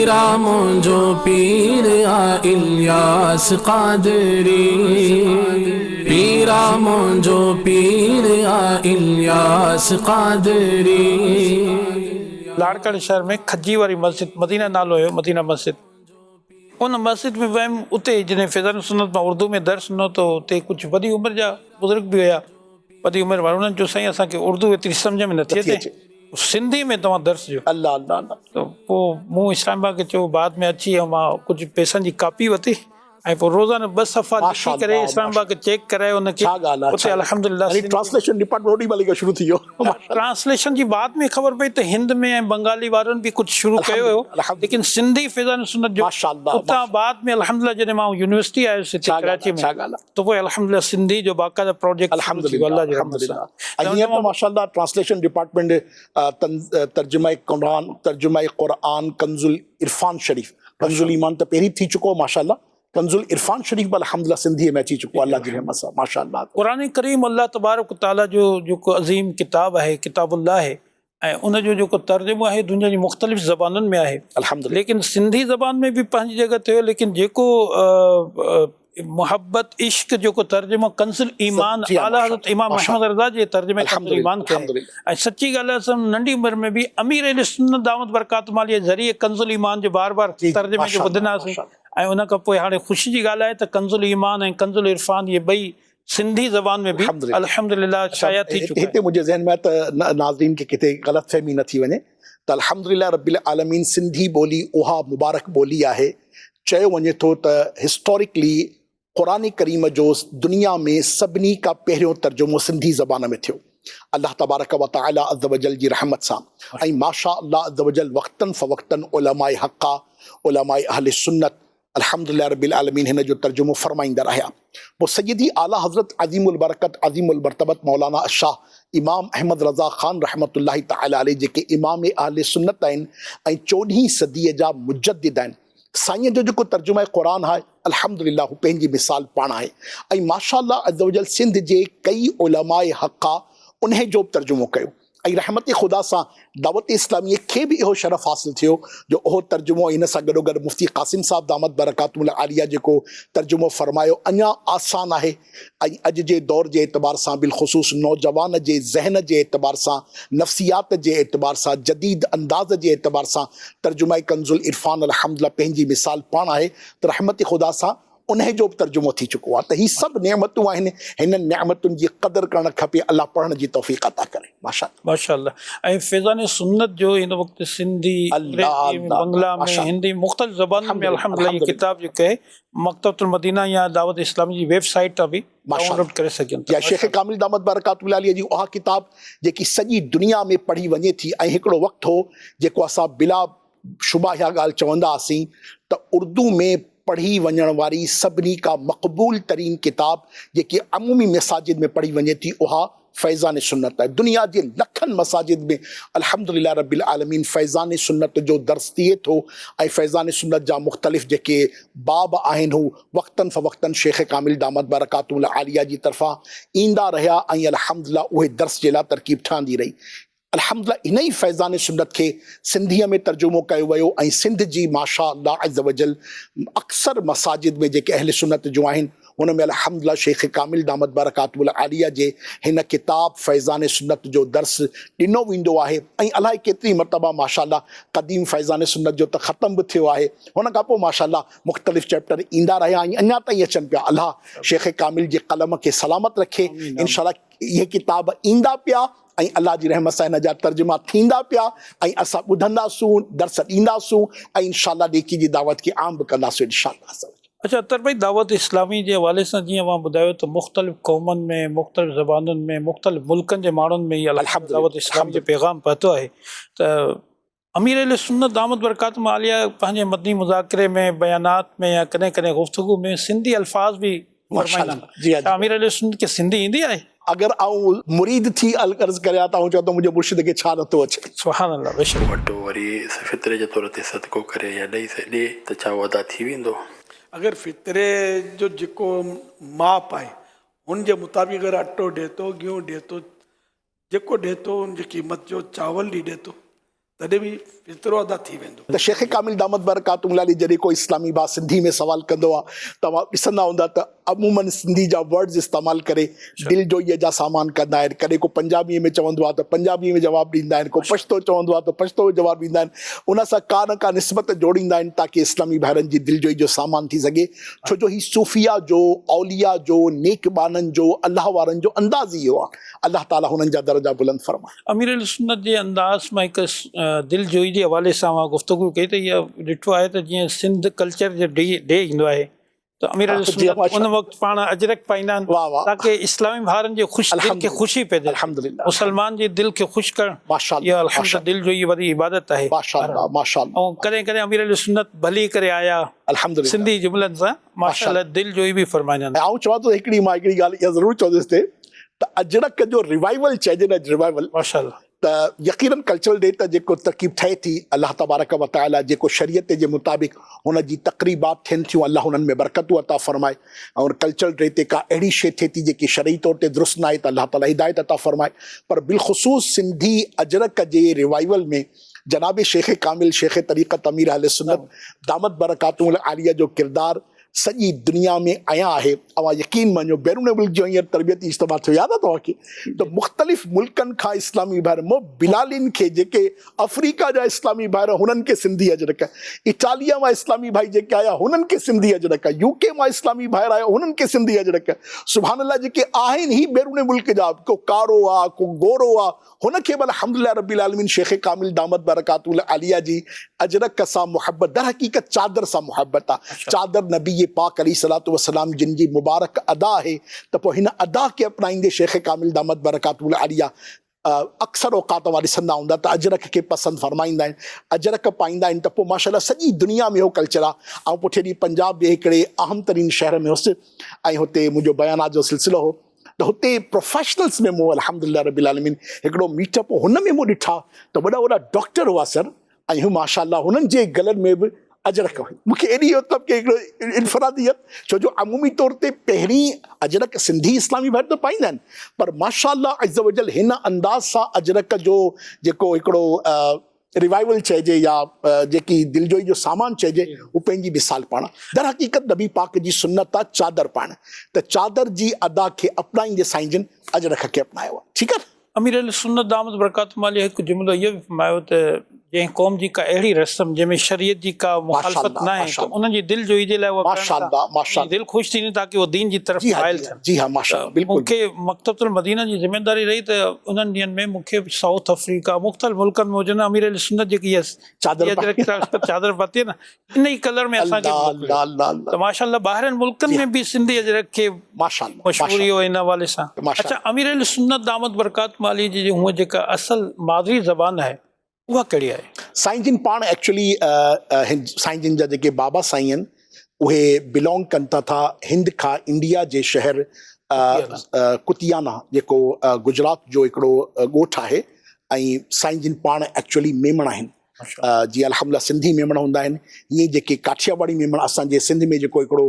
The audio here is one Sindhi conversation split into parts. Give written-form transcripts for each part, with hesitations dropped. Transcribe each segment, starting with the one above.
پيرا منهنجو پير آ الياس قادري پيرا منهنجو پير آ الياس قادري. لاڙڪاڻي شهر ۾ کجي واري مسجد مدينه نالو هيو مدينه مسجد ان مسجد ۾ ويم اتي جڏهن فيضان سنت مان اردو ۾ درس ڏنو ته اتي ڪجهه وڏي عمر جا بزرگ به هيا وڏي عمر وارا انهن چيو سائين اسان کي اردو ايتري سمجهه ۾ نٿي اچي سنڌي ۾ توهان درس ڏيو الله الله الله ته پوء مون اسلام آباد کي چيو بعد ۾ اچي ۽ مان ڪجهه پئسن جي ڪاپي ورتي ۽ پوء روزانو ٻه صفحا لکي ڪري اسلام آباد کي چيڪ ڪرائي ان کي ڇا ڳالهه آهي اتي الحمدلله يعني ٽرانسليشن ڊپارٽمينٽ اوڏي مهل ئي کان شروع ٿي ويو ٽرانسليشن جي بعد ۾ خبر پئي ته هند ۾ ۽ بنگالي وارن به ڪجهه شروع ڪيو هيو ليڪن سنڌي فيضان سنت جو اتان بعد ۾ الحمدلله جڏهن مان يونيورسٽي آيس هتي ڪراچي ۾ ته پوء الحمدلله سنڌي جو باقاعده پروجيڪٽ شروع ٿي ويو الله جي رحمت سان. ۽ هينئر ته ماشاءالله ٽرانسليشن ڊپارٽمينٽ ترجمه قرآن ترجمه قرآن ڪنز العرفان شريف ڪنز الايمان ته پهرين ٿي چڪو ماشاءالله ڪنز العرفان شريف به الحمدلله سنڌيء ۾ اچي چڪو آهي الله جي رحمت سان ماشاءالله. قرآن ڪريم الله تبارڪ و تعالي جو جيڪو عظيم ڪتاب آهي ڪتاب الله آهي ۽ ان جو جيڪو ترجمو آهي دنيا جي مختلف زبانن ۾ آهي الحمدلله ليڪن سنڌي زبان ۾ به پنهنجي جڳهه تي هيو ليڪن جيڪو محبت عشق جيڪو ترجمو ڪنز الايمان اعليٰ حضرت امام احمد رضا جي ترجمي ڪنز الايمان ڪيو ۽ سچي ڳالهه آهي اسان ننڍي عمر ۾ به امير اهل سنت دامت برڪات ماليه ذريعي ڪنز الايمان جو بار بار ترجمي جو ٻڌندا هئاسين ۽ ان کان پوء هاڻي خوشي جي ڳالهه آهي ته ڪنز الايمان ۽ ڪنز العرفان اهي ٻئي سنڌي زبان ۾ به الحمدلله شايع ٿي چڪا آهن. هتي منهنجي ذهن ۾ آهي ته ناظرين کي ڪٿي غلط فهمي نه ٿي وڃي ته الحمدلله رب العالمين سنڌي ٻولي اها مبارڪ ٻولي آهي چيو وڃي ٿو ته هسٽاريڪلي قرآن ڪريم جو دنيا ۾ سڀني کان پهريون ترجمو سنڌي زبان ۾ ٿيو الله تبارڪ و تعالي عزّوجلّ جي رحمت سان ۽ ماشاء الله عزّوجلّ وقتاً فوقتاً علماء حقه، علماء اهل سنت الحمدلله رب العالمين هن جو ترجمو فرمائيندا رهيا. پوء سيدي اعليٰ حضرت عظيم البرڪت عظيم المرتبت مولانا الشاھ امام احمد رضا خان رحمة الله تعالي عليه جيڪي امام اهل سنت آهن ۽ چوڏهين صديء جا مجدد آهن، سائينء جو جيڪو ترجمه قرآن آهي الحمدلله هو پنهنجي مثال پاڻ آهي ۽ ماشاء الله عزوجل سنڌ جي ڪئي علماء حقه انهي جو به ترجمو ڪيو ۽ رحمت خدا سان دعوت اسلاميء کي به اهو شرف حاصل ٿيو جو اهو ترجمو ۽ ان سان گڏوگڏ مفتي قاسم صاحب دامت برڪاتهم العاليه جيڪو ترجمو فرمايو اڃا آسان آهي ۽ اڄ جي دور جي اعتبار سان بالخصوص نوجوان جي ذهن جي اعتبار سان، نفسيات جي اعتبار سان، جديد انداز جي اعتبار سان ترجمه ڪنز العرفان الحمدلله پنهنجي مثال پاڻ آهي ته رحمت خدا سان انهي جو به ترجمو ٿي چڪو آهي ته هي سڀ نعمتون آهن هنن نعمتن جي قدر ڪرڻ کپي الله پڙهڻ جي توفيق عطا ڪري ماشاءالله. ماشاءالله ۽ فيضان سنت جو هن وقت سنڌي، انگريزي ۾، بنگلا ۾، هندي مختلف زبانن ۾ الحمدلله هي ڪتاب جيڪو آهي مڪتبة المدينه يا دعوت اسلامي جي ويب سائيٽ تان به ڊائون لوڊ ڪري سگهجن ٿا. يا شيخ ڪامل دامت برڪاته العاليه جي اها ڪتاب جيڪي سڄي دنيا ۾ پڙهي وڃي ٿي ۽ هڪڙو وقت هو جيڪو اسان بلا شبه اها ڳالهه چوندا هئاسين ته اردو ۾ پڙهي وڃڻ واري سڀني کان مقبول ترين ڪتاب جيڪي عمومي مساجد ۾ پڙهي وڃي ٿي اها فيضان سنت آهي دنيا جي لکن مساجد ۾ الحمدلله رب العالمين فيضان سنت جو درس ٿئي ٿو ۽ فيضان سنت جا مختلف جيڪي باب آهن هو وقتن فوقتن شيخ ڪامل دامت برڪاتهم العاليه جي طرفان ايندا رهيا ۽ الحمدلله اهي درس جي لاء ترڪيب ٺهندي رهي الحمدلله ان ئي فيضان سنت کي سنڌيء ۾ ترجمو ڪيو ويو ۽ سنڌ جي ماشاء الله عزوجل اڪثر مساجد ۾ جيڪي اهل سنت جون آهن ان ۾ الحمدلله شيخ ڪامل دامت برڪاته العاليه جي هن ڪتاب فيضان سنت جو درس ڏنو ويندو آهي ۽ الائي ڪيتري مرتبه ماشاء الله قديم فيضان سنت جو ته ختم به ٿيو آهي هن کان پوء ماشاء الله مختلف چيپٽر ايندا رهيا ۽ اڃا تائين اچن پيا الله شيخ ڪامل جي قلم کي سلامت رکي انشاء الله اهي ڪتاب ايندا پيا ۽ الله جي رحمت سان هن جا ترجما ٿيندا پيا ۽ اسان ٻڌنداسون درس ڏينداسون ۽ انشاء الله نيڪي جي دعوت کي عام به ڪنداسون انشاء الله عزّ وجلّ. اڇا اطهر ڀائي دعوت اسلامي جي حوالي سان جيئن اوهان ٻڌايو ته مختلف قومن ۾ مختلف زبانن ۾ مختلف ملڪن جي ماڻهن ۾ هي الحمد دعوت اسلامي جو پيغام پهتو آهي ته امير اهل سنت دامت برڪاتهم عاليه پنهنجي مدني مذاڪري ۾ بيانات ۾ يا ڪڏهن ڪڏهن گفتگو ۾ سنڌي الفاظ به فرمائيندا آهن. ڇا امير اهل سنت کي سنڌي ايندي آهي؟ اگر آئون مريد ٿي عرض ڪريان ته آئون چوان ته منهنجي مرشد کي ڇا نٿو اچي. سبحان الله بيشڪ. وٽو وري فطري جي طور تي صدقو ڪري يا ڏئي ڏي ته ڇا اهو ادا ٿي ويندو؟ اگر فطري جو جيڪو ماپ آهي ان جي مطابق اگر اٽو ڏي ٿو گيهون ڏي ٿو جيڪو ڏي ٿو ان جي قيمت جو چاول ڏي ڏي ٿو. تڏهن به فطرو ادا ٿي ويندو. ته شيخ ڪامل دامت برڪاتهم العالي جڏهن ڪو اسلامي ڀاء سنڌي ۾ سوال ڪندو آ توهان ڏسندا هوندا ته عموماً سنڌي جا ورڊز استعمال ڪري دل جوئيء جا سامان ڪندا آهن ڪڏهن ڪو پنجابيء ۾ چوندو آ ته پنجابيء ۾ جواب ڏيندا آهن ڪو پشتو چوندو آ ته پشتو ۾ جواب ڏيندا آهن ان سان ڪا نه ڪا نسبت جوڙيندا آهن تاڪه اسلامي ڀائرن جي دل جوئي جو سامان ٿي سگهي ڇو جو هي صوفياء جو اولياء جو نيڪ ٻانهن جو الله وارن جو انداز ئي اهو آ الله تعالي هنن جا درجا بلند فرمائي. امير اهلسنت جي انداز مان هڪ دل جوئي جي حوالي سان اوهان گفتگو ڪئي ته اها ڏٺو آهي ته جيئن سنڌ ڪلچر جو ڊي ڊي ايندو آهي ته امير اهلسنت ان وقت پاڻ اجرڪ پائيندا آهن تاڪه اسلامي ڀائرن جي خوش دل کي خوشي پيدا ٿئي مسلمان جي دل کي خوش ڪرڻ اها الحمد دل جوئي وڏي عبادت آهي ۽ ڪڏهن ڪڏهن امير اهلسنت ڀلي ڪري آيا سنڌي جملن سان ماشاءالله دل جوئي به فرمائيندا آهن. آئون چوان ٿو هڪڙي مان هڪڙي ڳالهه اها ضرور چوندس هتي ته اجرڪ جو ريوائيول چئجي نه ريوائيول ماشاءالله ته يقينن ڪلچرل ڊي ته جيڪو ترڪيب ٺهي ٿي الله تبارڪ و تعالي جيڪو شريعت جي مطابق هن جي تقريبات ٿين ٿيون الله انهن ۾ برڪتون عطا فرمائي ۽ ان ڪلچرل ڊي تي ڪا اهڙي شيء ٿئي ٿي جيڪي شرعي طور تي درست ناهي ته الله تعالي هدايت عطا فرمائي پر بالخصوص سنڌي اجرڪ جي ريوائيول ۾ جناب شيخ ڪامل شيخ طريقت امير اهل سنت دامت برڪاتهم العاليه جو ڪردار سڄي دنيا ۾ عيان آهي. اوهان يقين مڃو بيرون ملڪ جو هينئر تربيتي اجتماع ٿيو ياد آهي توهان کي ته مختلف ملڪن کان اسلامي ڀائر مو بلالين کي جيڪي آفريڪا جا اسلامي ڀائر هنن کي سنڌي اجرڪ اٽاليا مان اسلامي ڀائي جيڪي آيا هنن کي سنڌي اجرڪ يو ڪي مان اسلامي ڀائر آيا هنن کي سنڌي اجرڪ سبحان الله جيڪي آهن هي بيرون ملڪ جا ڪو ڪارو آ ڪو گورو آ هن کي به الحمدلله رب العالمين شيخ ڪامل دامت برڪاته العاليه جي اجرڪ سان محبت در حقيقت چادر سان محبت آ چادر نبي پاڪ عليه الصلوة والسلام جن جي مبارڪ ادا آهي ته پوء هن ادا کي اپنائيندي شيخ ڪامل دامت برڪاته العاليه اڪثر اوقات اوهان ڏسندا هوندا ته اجرڪ کي پسند فرمائيندا آهن اجرڪ پائيندا آهن ته پوء ماشاءالله سڄي دنيا ۾ اهو ڪلچر آ آئون پٺئين ڏينهن پنجاب جي هڪڙي اهم ترين شهر ۾ هوس ۽ هتي منهنجو بيانات جو سلسلو هو ته هتي پروفيشنلز ۾ مون الحمدلله رب العالمين هڪڙو ميٽ اپ هن ۾ مون ڏٺا ته وڏا وڏا ڊاڪٽر هئا سر ۽ هو ماشاءالله هنن جي گلن ۾ به اجرڪ هئي مون کي ايڏي مطلب ڪي هڪڙو انفراديت ڇو جو عمومي طور تي پهرين اجرڪ سنڌي اسلامي ڀائر ته پائيندا آهن پر ماشاءالله عزوجل هن انداز سان اجرڪ جو جيڪو هڪڙو ريوائيول چئجي يا جيڪي دلجوئي جو سامان چئجي هو پنهنجي مثال پاڻ در حقيقت نبي پاڪ جي سنت آ چادر پائڻ ته چادر جي ادا کي اپنائيندي سائين جن اجرڪ کي اپنايو آ ٺيڪ آ نه. امير اهل سنت دامت برڪاتهم عاليه هڪ جملو اهو به فرمايو ته جنهن قوم جي ڪا اهڙي رسم جنهن ۾ شريعت جي ڪا مخالفت ناهي ته انهن جي دل جوئي جي لاء اها ڪرڻ سان انهن جي دل خوش ٿيندي تاڪه اهي دين جي طرف مائل ٿين. ته مون کي مڪتبة المدينه جي ذميداري رهي ته انهن ڏينهن ۾ مون کي سائوٿ آفريڪا مختلف ملڪن ۾ هجن امير اهل سنت جيڪي اها چادر پاتي آهي نه ان ئي ڪلر ۾ اسان کي موڪليو ته ماشاءالله ٻاهرين ملڪن ۾ به سنڌي اجرڪ کي مشهوري هئي ان حوالي سان. اڇا امير اهل سنت دامت برڪاتهم عاليه جي هونء جيڪا اصل مادري زبان آهي اها ڪهڙي آهي؟ سائين جن پاڻ ايڪچولي سائين جن جا جيڪي بابا سائين آهن اهي بلونگ ڪن ٿا ٿا هند کان انڊيا جي شهر ڪتيانا جيڪو گجرات جو هڪڙو ڳوٺ آهي ۽ سائين جن پاڻ ايڪچولي ميمڻ آهن جي الحمدلله سنڌي ميمڻ هوندا آهن ائين جيڪي ڪاٺياواڙي ميمڻ اسان جي سنڌ ۾ جيڪو هڪڙو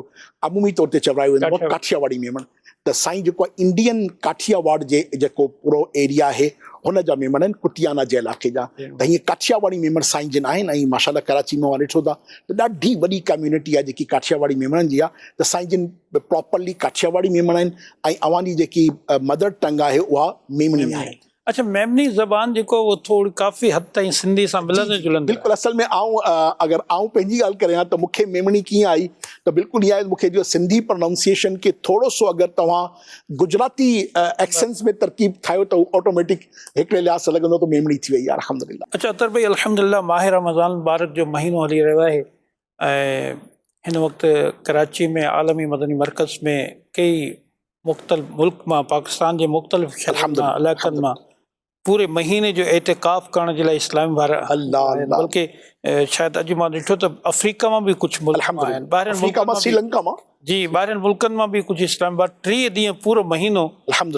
عمومي طور تي چورايو ويندو آهي ڪاٺياواڙي ميمڻ ته سائين جيڪو آهي انڊين ڪاٺياواڙ جي جيڪو پورو ايريا آهي هن جا ميمڻ آهن ڪتيانا جي علائقي جا ته هيئن ڪاٺياواڙي ميمڻ سائين جن آهن ۽ ماشاء الله ڪراچي ۾ اوهان ڏٺو ٿا ته ڏاڍي وڏي ڪميونٽي آهي جيڪي ڪاٺياواڙي ميمڻن جي آهي ته سائين جن پراپرلي ڪاٺياواڙي ميمڻ آهن ۽ اوهان جي جيڪي مدر ٽنگ آهي اها ميمڻي آهي. اڇا ميمني زبان جيڪو اهو ٿوري ڪافي حد تائين سنڌي سان ملندي جلندي آهي. بلڪل اصل ۾ آئون اگر آئون پنهنجي ڳالهه ڪريان ته مون کي ميمڻي ڪيئن آئي ته بلڪل اها آهي مون کي جو سنڌي پرونائونسيئيشن کي ٿورو سو اگر توهان گجراتي ايڪسنس ۾ ترڪيب ٺاهيو ته هو آٽوميٽڪ هڪڙي لحاظ سان لڳندو ته ميمڻي ٿي وئي آهي الحمدلله. اڇا اطهر ڀائي الحمدلله ماه رمضان المبارڪ جو مهينو هلي رهيو آهي ۽ هن وقت ڪراچي ۾ عالمي مدني مرڪز ۾ ڪيئي مختلف ملڪ مان پاڪستان جي مختلف شهرن مان علائقن مان پوري مهيني جو اعتڪاف ڪرڻ جي لاء اسلامي ڀائر آيا آهن بلڪه شايد اڄ مان ڏٺو ته افريقا مان به ڪجهه ملڪ مان آيا آهن ٻاهرين ملڪن مان سريلنڪا مان جي ٻاهرين ملڪن مان به ڪجهه اسلامي ڀائر 30 ڏينهن پورو مهينو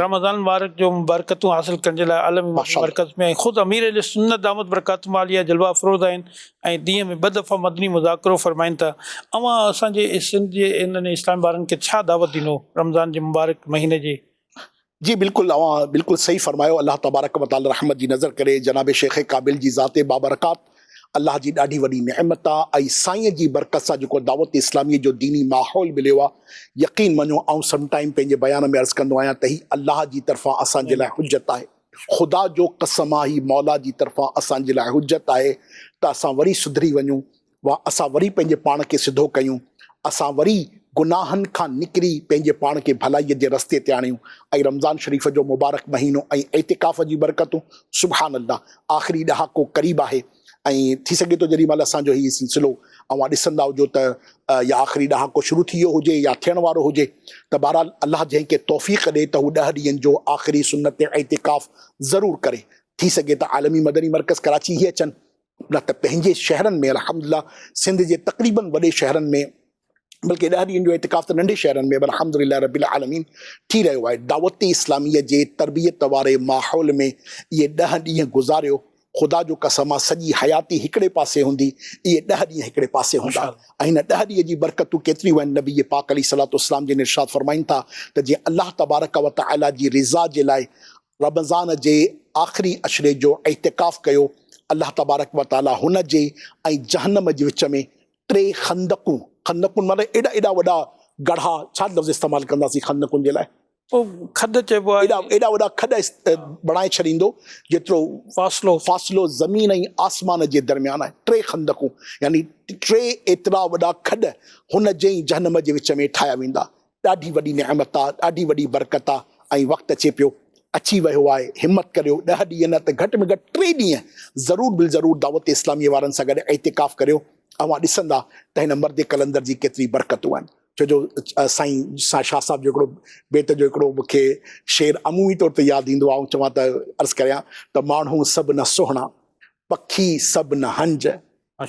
رمضان مبارڪ جو برڪتون حاصل ڪرڻ جي لاء عالمي مدني مرڪز ۾ ۽ خود امير اهل سنت دامت برڪاتهم عاليه جلوه افروز آهن ۽ ڏينهن ۾ ٻه دفعا مدني مذاڪرو فرمائن ٿا اوهان اسان جي سنڌ جي انهن اسلامي ڀائرن کي ڇا دعوت ڏيندو رمضان جي مبارڪ مهيني جي. جي بلڪل اوهان بلڪل صحيح فرمايو الله تبارڪ و تعالي رحمت جي نظر ڪري جناب شيخ قابل جي ذات بابرڪات الله جي ڏاڍي وڏي نعمت آ ۽ سائين جي برڪت سان جيڪو دعوت اسلامي جو ديني ماحول مليو آ يقين مڃو آئون سم ٽائيم پنهنجي بيان ۾ عرض ڪندو آهيان ته هي الله جي طرفان اسان جي لاء حجت آهي خدا جو قسم آ هي مولا جي طرفان اسان جي لاء حجت آهي ته اسان وري سڌري وڃون وا اسان وري پنهنجي پاڻ کي سڌو ڪيون، اسان وري گناهن کان نڪري پنهنجي پاڻ کي ڀلائيء جي رستي تي آڻيون ۽ رمضان شريف جو مبارڪ مهينو ۽ اعتڪاف جي برڪتون سبحان الله آخري ڏهاڪو قريب آهي ۽ ٿي سگهي ٿو جيڏي مهل اسان جو هي سلسلو اوهان ڏسندا هجو ته يا آخري ڏهاڪو شروع ٿي ويو هجي يا ٿيڻ وارو هجي ته بهرحال الله جنهن کي توفيق ڏي ته هو ڏهه ڏينهن جو آخري سنت اعتڪاف ضرور ڪري ٿي سگهي ته عالمي مدني مرڪز ڪراچي هي اچن نه ته پنهنجي شهرن ۾ الحمدلله سنڌ جي تقريبن وڏي شهرن ۾ بلڪه ڏهه ڏينهن جو اعتڪاف ته ننڍي شهرن ۾ به الحمدلله رب العالمين ٿي رهيو آهي. دعوت اسلاميء جي تربيت واري ماحول ۾ اهي ڏهه ڏينهن گذاريو، خدا جو قسم آ سڄي حياتي هڪڙي پاسي هوندي، اهي ڏهه ڏينهن هڪڙي پاسي هوندا ۽ هن ڏهه ڏينهن جي برڪتون ڪيتريون آهن، نبي پاڪ عليه الصلوة والسلام جن ارشاد فرمائن ٿا ته جنهن الله تبارڪ وتعاليٰ جي رضا جي لاء رمضان جي آخري عشري جو اعتڪاف ڪيو، الله تبارڪ و تعاليٰ هن جي ۽ جهنم جي وچ ۾ ٽي خندقون، خندقون معنيٰ ايڏا ايڏا وڏا گڙها، ڇا لفظ استعمال ڪنداسين خندقن جي لاء؟ پوء کڏ چئبو آهي. ايڏا ايڏا وڏا کڏ بڻائي ڇڏيندو جيترو فاصلو. فاصلو زمين ۽ آسمان جي درميان آهي، ٽي خندقون يعني ٽي ايترا وڏا کڏ هن جي ۽ جهنم جي وچ ۾ ٺاهيا ويندا. ڏاڍي وڏي نعمت آ، ڏاڍي وڏي برڪت آ ۽ وقت اچي پيو، اچي ويو آهي، همت ڪريو، ڏهه ڏينهن نه ته گهٽ ۾ گهٽ ٽي ڏينهن ضرور بالضرور دعوت اسلاميء وارن سان گڏ اعتڪاف ڪريو، اوهان ڏسندا ته هن مرد قلندر جي ڪيتري برڪتون آهن. ڇو جو سائين شاهه صاحب جو هڪڙو بيت جو هڪڙو مون کي شعر عمومي طور تي ياد ايندو آ، آئون چوان ته عرض ڪريان ته ماڻهو سڀ نه سهڻا، پکي سڀ نه هنج،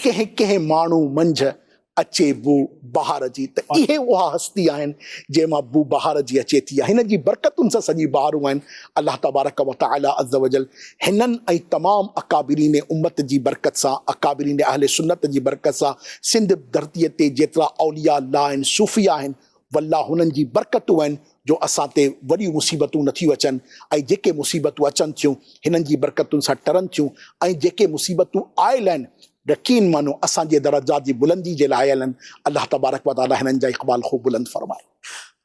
ڪنهن ڪنهن ماڻهو منجهه اچي بو بهار جي ته اهي اها هستي آهن جنهن مان بو بهار جي اچي ٿي هن جي برڪتن سان سڄي بهارون آهن الله تبارڪ و تعالي عز وجل هنن ۽ تمام اڪابرين امت جي برڪت سان اڪابرين اهل سنت جي برڪت سان سنڌ ڌرتي تي جيترا اولياء الله آهن صوفيا آهن والله هنن جي برڪتون آهن جو اسان تي وڏيون مصيبتون نٿيون اچن ۽ جيڪي مصيبتون اچن ٿيون هنن جي برڪتن سان ٽرن ٿيون ۽ جيڪي مصيبتون آيل آهن يقين مانو اسان جي درجات جي بلندي جي لاء آيل آهن الله تبارڪ و تعالي هنن جا اقبال خوب بلند فرمائي.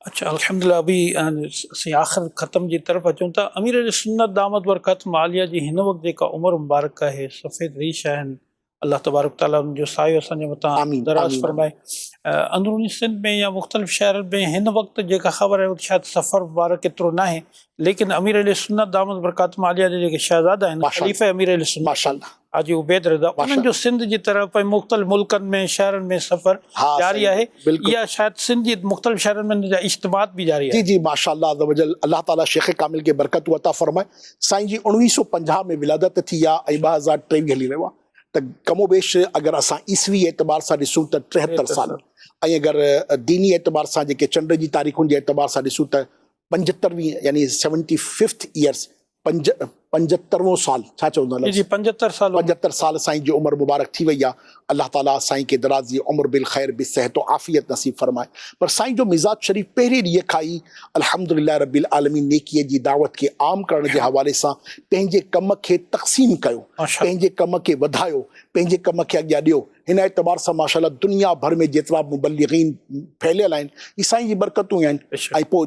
اڇا الحمدلله ابي اسين آخر ختم جي طرف اچون ٿا امير اهل سنت دامت برڪاتهم عاليه جي هن وقت جيڪا عمر مبارڪ آهي سفيد ريش آهن الله تبارڪ تعالي ان جو سايو اسان جي مٿان آمين دراز آمين فرمائي اندروني سنڌ ۾ يا مختلف شهرن ۾ هن وقت جيڪا خبر آهي شايد سفر مبارڪ ايترو ناهي ليڪن امير اهل سنت دامت برڪاتهم عاليه جا جيڪي شهزادا آهن ماشاء خليفه امير اهل سنت ماشاء الله حاجي عبيد رضا ماشاء انهن جو سنڌ جي طرف ۽ مختلف ملڪن ۾ شهرن ۾ سفر ها جاري صحيح آهي بلڪل يا شايد سنڌ جي مختلف شهرن ۾ ان جا اجتماعات به جاري جي آهن جي ماشاء الله عزوجل الله تعالي شيخ ڪامل کي برڪتون عطا فرمائي سائين جي 1950 ۾ ولادت ٿي آ ۽ 2023 هلي رهيو آ ته ڪم و بيش اگر اسان عيسوي اعتبار سان ڏسون ته 73 سال ۽ اگر ديني اعتبار سان جيڪي چنڊ جي تاريخن جي اعتبار سان ڏسون ته پنجهتروين يعني سيونٽي ففٿ ايئرس پنج پنجهترون سال ڇا چوندا جي جي 75 سال 75 سال سائين جي عمر مبارڪ ٿي وئي آ الله تعالي سائين کي درازي عمر بالخير بصحت و عافيت نصيب فرمائي پر سائين جو مزاج شريف پهرين ڏينهن کان ئي الحمدلله رب العالمين نيڪي جي دعوت کي عام ڪرڻ جي حوالي سان پنهنجي ڪم کي تقسيم ڪيو، پنهنجي ڪم کي وڌايو، پنهنجي ڪم کي اڳيان ڏيو. هن اعتبار سان ماشاء الله دنيا ڀر ۾ جيترا به مبلغين ڦهليل آهن اهي سائين جي برڪتون ئي آهن ۽ پوء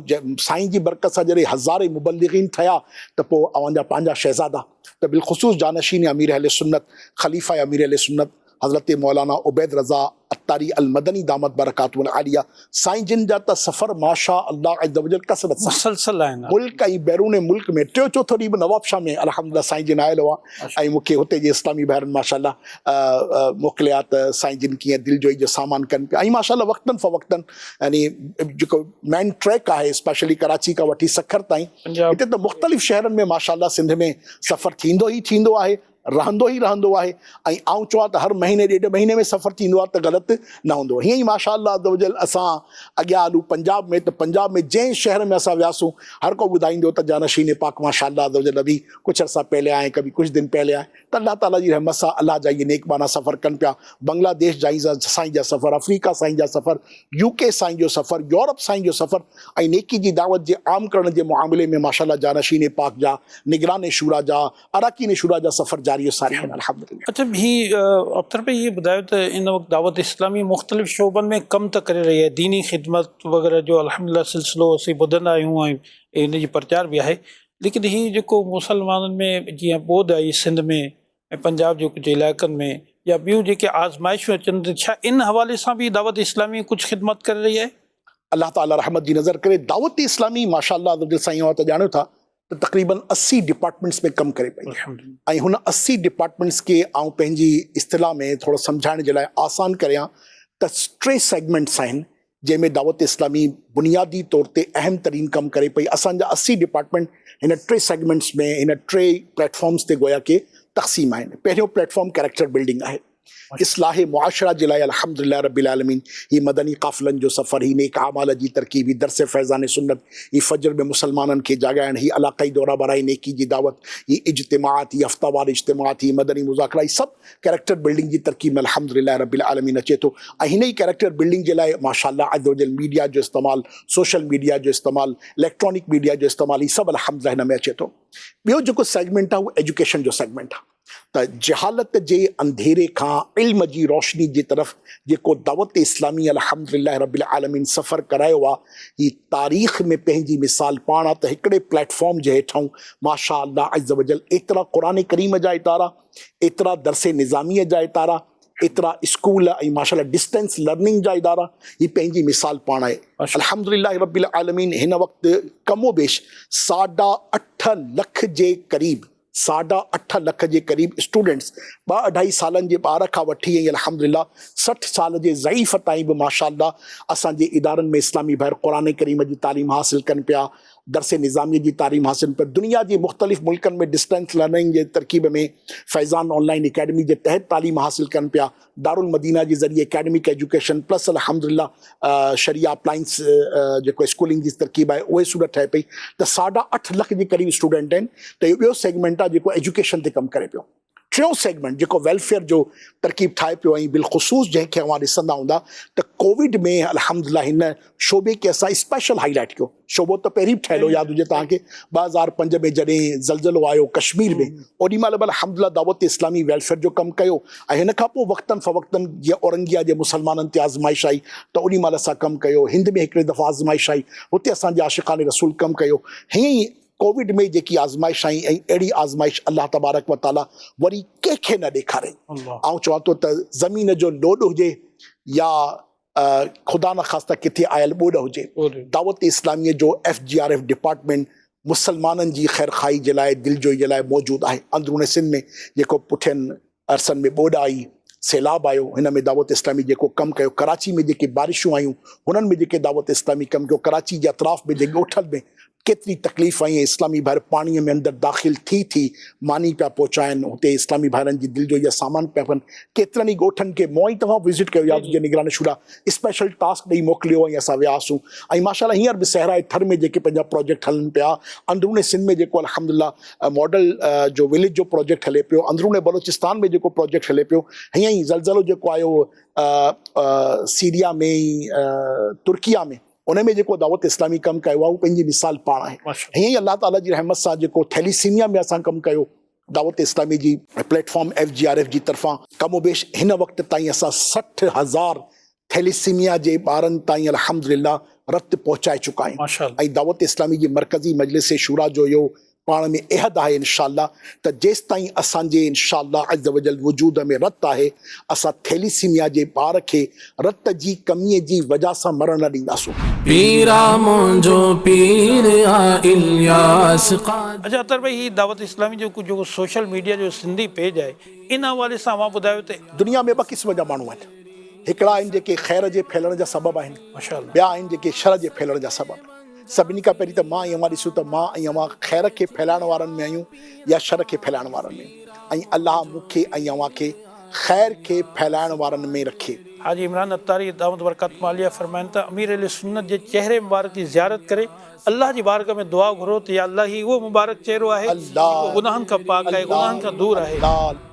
سائين جي برڪت سان جڏهن هزارين مبلغين ٺهيا ته پوء اوهان جا پنهنجا شهزادا ته بالخصوص جانشين امير اهل سنت خليفه امير اهل سنت حضرت مولانا عبيد رضا عطاري المدني دامت برڪاتهم العاليه سائين جن جا ته سفر ماشاء الله عزوجل ڪثرت سان مسلسل آهن. ملڪ ۽ بيرون ملڪ ۾ ٽيون چوٿون ڏينهن به نوابشاهه ۾ الحمدلله سائين جن آيل هئا ۽ مون کي هتي جي اسلامي ڀائرن ماشاء الله موڪليا ته سائين جن ڪيئن دل جوئي جو سامان ڪن پيا ۽ ماشاء الله وقتن فوقتن يعني جيڪو مين ٽريڪ آهي اسپيشلي ڪراچي کان وٺي سکر تائين هتي ته مختلف شهرن ۾ ماشاء الله سنڌ ۾ سفر ٿيندو ئي ٿيندو آهي. رهندو ئي رهندو آهي ۽ آئون چوان ته هر مهيني ڏيڍ مهيني ۾ سفر ٿيندو آهي ته غلط نه هوندو. هيئن ئي ماشاء الله عزوجل اسان اڳيان هلون پنجاب ۾ ته پنجاب ۾ جنهن شهر ۾ اسان وياسون هر ڪو ٻڌائيندو ته جانشين پاڪ ماشاء الله عزوجل ابي ڪجهه عرصه پهلي آئي ڪبي ڪجهه دن پهلي آئي ته الله تعالي جي رحمت سان الله جا اهي نيڪ ٻانها سفر ڪن پيا. بنگلاديش سائين جا سفر، آفريڪا سائين جا سفر، يو ڪي سائين جو سفر، يورپ سائين جو سفر ۽ نيڪي جي دعوت جي عام ڪرڻ جي معاملي ۾ ماشاء الله جانشين پاڪ جا، نگران شوريٰ جا، اراڪين شوريٰ جا سفر جاري و ساري آهن الحمدلله. اڇا هي اختر ڀائي هي ٻڌايو ته ان وقت دعوت اسلامي مختلف شعبن ۾ ڪم ته ڪري رهي آهي ديني خدمت وغيره جو الحمدلله سلسلو اسين ٻڌندا آهيون ۽ ان جي پرچار به آهي ليڪن هي جيڪو مسلمانن ۾ جيئن ٻوڏ آئي سنڌ ۾ ۽ پنجاب جي ڪجهه علائقن ۾ يا ٻيون جيڪي آزمائشون اچن ٿيون ڇا ان حوالي سان به دعوت اسلامي ڪجهه خدمت ڪري رهي آهي؟ الله تعالي رحمت جي نظر ڪري دعوت اسلامي ماشاء الله عزوجل سائين اوهان ته ڄاڻيو ٿا ته تقريبن 80 ڊپارٽمينٽس ۾ ڪم ڪري پئي ۽ هن 80 ڊپارٽمينٽس کي آئون پنهنجي اصطلاح ۾ ٿورو سمجهائڻ جي لاء آسان ڪريان ته ٽي سيگمينٽس آهن جنهن ۾ دعوت اسلامي بنيادي طور تي اهم ترين ڪم ڪري پئي. اسان جا 80 ڊپارٽمينٽ هن ٽي سيگمينٽس ۾ هن ٽي پليٽ فارمز تي گويا ڪي تقسيم آهن. پهريون پليٽ فارم ڪيريڪٽر بلڊنگ آهي. اصلاح معاشره جي لاء الحمد لله رب العالمين هي مدني قافلن جو سفر، هي نيڪ اعمال جي ترڪيب، هي درس فيضان سنت، هي فجر ۾ مسلمانن کي جاڳائڻ، هي علاقائي دورا برائي نيڪي جي دعوت، هي اجتماعات، هي هفته وار اجتماعات، هي مدني مذاڪرا، هي سڀ ڪيريڪٽر بلڊنگ جي ترڪيب ۾ الحمد لله رب العالمين اچي ٿو ۽ هن ئي ڪيريڪٽر بلڊنگ جي لاء ماشاء الله عزوجل ميڊيا جو استعمال سوشل ميڊيا جو استعمال اليڪٽرانڪ ميڊيا جو استعمال هي سڀ الحمد لله هن ۾ اچي ٿو ٻيو جيڪو سيگمينٽ آهي اهو ايجوڪيشن جو سيگمينٽ آهي ته جهالت جي انڌيري کان علم جي روشني جي طرف جيڪو دعوت اسلامي الحمد لله رب العالمين سفر ڪرايو آهي هي تاريخ ۾ پنهنجي مثال پاڻ آهي ته هڪڙي پليٽ فارم جي هيٺان ماشاء الله عزوجل ايترا قرآن ڪريم جا ادارا ايترا درس نظاميء جا ادارا، ايترا اسڪول ۽ ماشاء الله ڊسٽنس لرننگ جا ادارا، هي پنهنجي مثال پاڻ آهي. الحمدلله رب العالمين هن وقت ڪم و بيش ساڍا اٺ لک جي قريب ساڍا اٺ لک جي قريب اسٽوڊنٽس ٻه اڍائي سالن جي ٻار کان وٺي ۽ الحمدلله 60 سال جي ضعيف تائين به ماشاء الله اسان جي ادارن ۾ اسلامي ڀائر قرآن ڪريم جي تعليم حاصل ڪن پيا، درس نظاميء جي تعليم حاصل پر دنيا جي مختلف ملڪن ۾ ڊسٽنس لرننگ جي ترڪيب ۾ فيضان آن لائين اڪيڊمي جي تحت تعليم حاصل ڪن پيا دارالمدينه جي ذريعي اڪيڊمڪ ايجوڪيشن پلس الحمدلله شريعه اپلائنس جيڪو اسڪولنگ جي ترڪيب آهي اهي صورت ٺهي پئي ته ساڍا اٺ لک جي قريب اسٽوڊنٽ آهن ته اهو ٻيو سيگمينٽ آهي جيڪو ايجوڪيشن تي ڪم ڪري پيو. ٽيون سيگمينٽ جيڪو ويلفيئر جو ترڪيب ٺاهي پيو ۽ بالخصوص جنهن کي اوهان ڏسندا هوندا ته ڪووڊ ۾ الحمدلله هن شعبي کي اسان اسپيشل هائي لائيٽ ڪيو شعبو ته پهرين به ٺهيل هو ياد هجي توهان کي 2005 ۾ جڏهن زلزلو آيو ڪشمير ۾ اوڏي مهل به الحمدلله دعوت اسلامي ويلفيئر جو ڪم ڪيو ۽ هن کان پوء وقتن فوقتن جيئن اورنگيا جي مسلمانن تي آزمائش آئي ته اوڏي مهل اسان ڪم ڪيو هند ۾ هڪڙي دفعا آزمائش آئي هتي اسان جي عاشقان رسول ڪم ڪيو هيئن ئي ڪووڊ ۾ جيڪي آزمائش آئي ۽ اهڙي آزمائش الله تبارڪ و تعالي وري ڪنهن کي نه ڏيکاري. آئون چوان ٿو ته زمين جو لوڏ هجي يا خدا نخواسته ڪٿي آيل ٻوڏ هجي، دعوت اسلاميء جو F G R F department مسلمانن جي خيرخواهي جي لاء دلجوئي جي لاء موجود آهي. اندرون سنڌ ۾ جيڪو پٺين عرصن ۾ ٻوڏ آئي، سيلاب آيو، هن ۾ دعوت اسلامي جيڪو ڪم ڪيو، ڪراچي ۾ جيڪي بارشون آيون، هنن ۾ جيڪي دعوت اسلامي ڪم ڪيو، ڪراچي جي اطراف ۾ جي ڳوٺن ۾ ڪيتري تڪليف آئي ۽ اسلامي ڀائر پاڻيء ۾ اندر داخل ٿي ٿي ماني پيا پهچائن، هتي اسلامي ڀائرن جي دلجوئي جا سامان پيا پن، ڪيترن ئي ڳوٺن کي مون ئي توهان وزٽ ڪيو ياد هجي نگران شورا اسپيشل ٽاسڪ ڏئي موڪليو ۽ اسان وياسون ۽ ماشاء الله هينئر به صحرائي ٿر ۾ جيڪي پنهنجا پراجيڪٽ هلن پيا، اندرون سنڌ ۾ جيڪو الحمدلله ماڊل جو وليج جو پروجيڪٽ هلي پيو، اندرون بلوچستان ۾ جيڪو پروجيڪٽ هلي پيو، هيئن ئي زلزلو جيڪو آيو سيريا ۾ ترڪيا ۾ ان ۾ جيڪو دعوت اسلامي ڪم ڪيو آهي اهو پنهنجي مثال پاڻ آهي. هيئن ئي الله تعالي جي رحمت سان جيڪو ٿيليسيميا ۾ اسان ڪم ڪيو دعوت اسلامي جي platform F G R F جي طرفان ڪم و بيش هن وقت تائين اسان 60 هزار ٿيليسيميا جي ٻارن تائين الحمدلله رت پهچائي چڪا آهيون ۽ دعوت اسلامي جي مرڪزي مجلس شوريٰ جو اهو پاڻ ۾ عهد آهي انشاء الله ته جيستائين اسان جي انشاء الله عزوجل وجود ۾ رت آهي اسان ٿيليسيميا جي ٻار کي رت جي ڪمي جي وجه سان مرڻ نه ڏينداسون. پيرا منهنجو پير آ الياس قادري. اچا اطهر ڀائي هي دعوت اسلامي جو جيڪو سوشل ميڊيا جو سنڌي پيج آهي ان حوالي سان اوهان ٻڌايو ته. دنيا ۾ ٻه قسم جا ماڻهو آهن. هڪڙا آهن جيڪي خير جي ڦهلڻ جا سبب آهن، ٻيا آهن جيڪي شر جي ڦهلڻ جا سبب آهن. سڀني کان پهرين ته مان ۽ اوهان ڏسون ته مان ۽ اوهان خير کي ڦهلائڻ وارن ۾ آهيون يا شر کي ڦهلائڻ وارن ۾. ۽ الله مون کي ۽ اوهان کي خير کي ڦهلائڻ وارن ۾ رکي. حاجي عمران عطاري دامت برڪاتهم العاليه فرمائن ٿا، امير اهل سنت جي چهري مبارڪ جي زيارت ڪري الله جي بارگاهه ۾ دعا گهرو ته يا الله هي اهو مبارڪ چهرو آهي جيڪو گناهن کان پاڪ آهي، گناهن کان دور آهي.